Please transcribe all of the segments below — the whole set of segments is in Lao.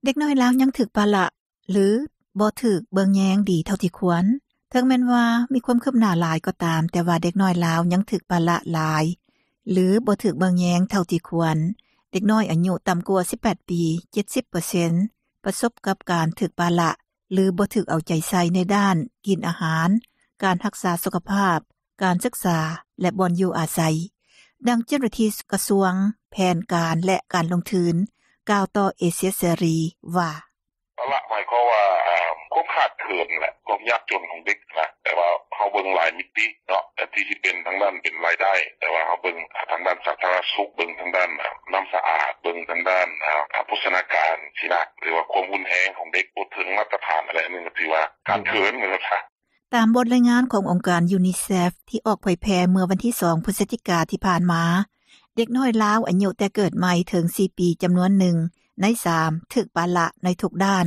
ເດັກນ້ອຍລາວຍັງຖືກປະລະ ຫຼື ບໍ່ຖືກເບິ່ງແຍງດີເທົ່າທີ່ຄວນ. ເຖິງແມ່ນວ່າມີຄວາມຄືບໜ້າຫຼາຍກໍຕາມ, ແຕ່ວ່າເດັກນ້ອຍລາວຍັງຖືກປະລະຫຼາຍ ຫຼື ບໍ່ຖືກເບິ່ງແຍງເທົ່າທີ່ຄວນ. ເດັກນ້ອຍອາຍຸຕ່ຳກວ່າ 18 ປີ 70% ປະສົບກັບການຖືກປະລະ ຫຼື ບໍ່ຖືກເອົາໃຈໃສ່ໃນດ້ານກິນອາຫານ, ການຮັກສາສຸຂະພາບ, ການສຶກສາ ແລະ ບ່ອນຢູ່ອາໄສ. ດັ່ງເຈົ້າໜ້າທີ່ກະຊວງແຜນການ ແລະ ການລົງທຶນ ກ່າວຕໍ່ເອເຊຍເສລີວ່າ: "ປະລະໝາຍຄວາມວ່າ ຄວາມຂາດເຂີນແຫຼະ ຄວາມຍາກຈົນຂອງເດັກນະ ແຕ່ວ່າເຮົາເບິ່ງຫຼາຍມິຕິເນາະ ທີ່ຊິເປັນທາງດ້ານເປັນລາຍໄດ້ ແຕ່ວ່າເຮົາເບິ່ງທາງດ້ານສາທາລະນະສຸກ ເບິ່ງທາງດ້ານ ນ້ຳສະອາດ ເບິ່ງທາງດ້ານ ໂພຊະນາການ ຊິນະ ຫຼືວ່າຄວາມຮຸນແຮງຂອງເດັກ ບໍ່ເຖິງມາດຕະຖານ ອັນນີ້ກໍຖືວ່າຂາດເຂີນ." ຕາມບົດລາຍງານຂອງອົງການ UNICEF ທີ່ອອກເຜີຍແຜ່ເມື່ອວັນທີ 2 ພຶສຈິກາທີ່ຜ່ານມາ, ເດັກນ້ອຍລາວອາຍຸແຕ່ເກີດໃໝ່ເຖິງ 4 ປີ ຈຳນວນໜຶ່ງໃນສາມ ຖືກປະລະໃນທຸກດ້ານ.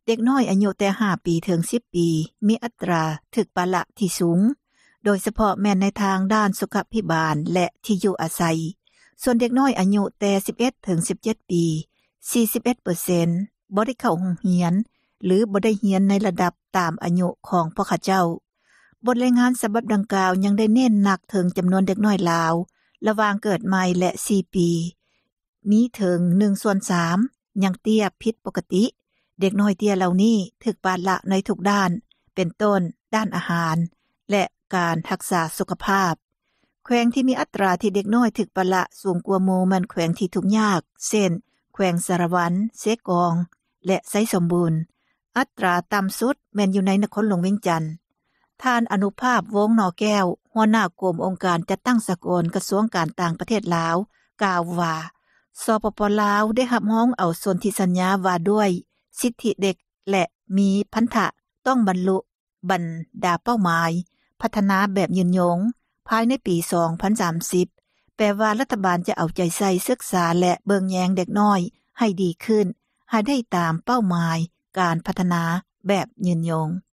ເດັກນ້ອຍອາຍຸແຕ່ 5 ປີ ເຖິງ 10 ປີ ມີອັດຕາຖືກປະລະທີ່ສູງ, ໂດຍສະເພາະແມ່ນໃນທາງດ້ານສຸຂະພິບານ ແລະ ທີ່ຢູ່ອາໄສ. ສ່ວນເດັກນ້ອຍອາຍຸແຕ່ 11 ເຖິງ 17 ປີ, 41% ບໍ່ໄດ້ເຂົ້າໂຮງຮຽນ ຫຼື ບໍ່ໄດ້ຮຽນໃນລະດັບຕາມອາຍຸຂອງພວກເຂົາເຈົ້າ. ບົດລາຍງານສະບັບດັ່ງກ່າວຍັງໄດ້ເນັ້ນໜັກເຖິງຈຳນວນເດັກນ້ອຍລາວລະຫວ່າງເກີດໃໝ່ ແລະ 4 ປີ ມີເຖິງໜຶ່ງສ່ວນສາມ ຍັງເຕ້ຍຜິດປົກກະຕິ. ເດັກນ້ອຍເຕ້ຍເຫຼົ່ານີ້ຖືກປະລະໃນທຸກດ້ານ ເປັນຕົ້ນ ດ້ານອາຫານ ແລະ ການຮັກສາສຸຂະພາບ. ແຂວງທີ່ມີອັດຕາທີ່ເດັກນ້ອຍຖືກປະລະສູງກວ່າໝູ່ແມ່ນແຂວງທີ່ທຸກຍາກ ເຊັ່ນ ແຂວງສາລະວັນ, ເຊກອງ ແລະ ໄຊສົມບູນ. ອັດຕາຕ່ຳສຸດແມ່ນຢູ່ໃນນະຄອນຫຼວງວຽງຈັນ. ທ່ານ ອະນຸພາບ ວົງໜໍແກ້ວ ຫົວໜ້າກົມອົງການຈັດຕັ້ງສາກົນ ກະຊວງການຕ່າງປະເທດລາວ ກ່າວວ່າ ສປປ ລາວ ໄດ້ຮັບຮອງເອົາສົນທິສັນຍາວ່າດ້ວຍສິດທິເດັກ ແລະ ມີພັນທະຕ້ອງບັນລຸບັນດາເປົ້າໝາຍພັດທະນາແບບຍືນຍົງພາຍໃນປີ 2030, ແປວ່າລັດຖະບານຈະເອົາໃຈໃສ່ສຶກສາ ແລະ ເບິ່ງແຍງເດັກນ້ອຍໃຫ້ດີຂຶ້ນ ໃຫ້ໄດ້ຕາມເປົ້າໝາຍການພັດທະນາແບບຍືນຍົງ.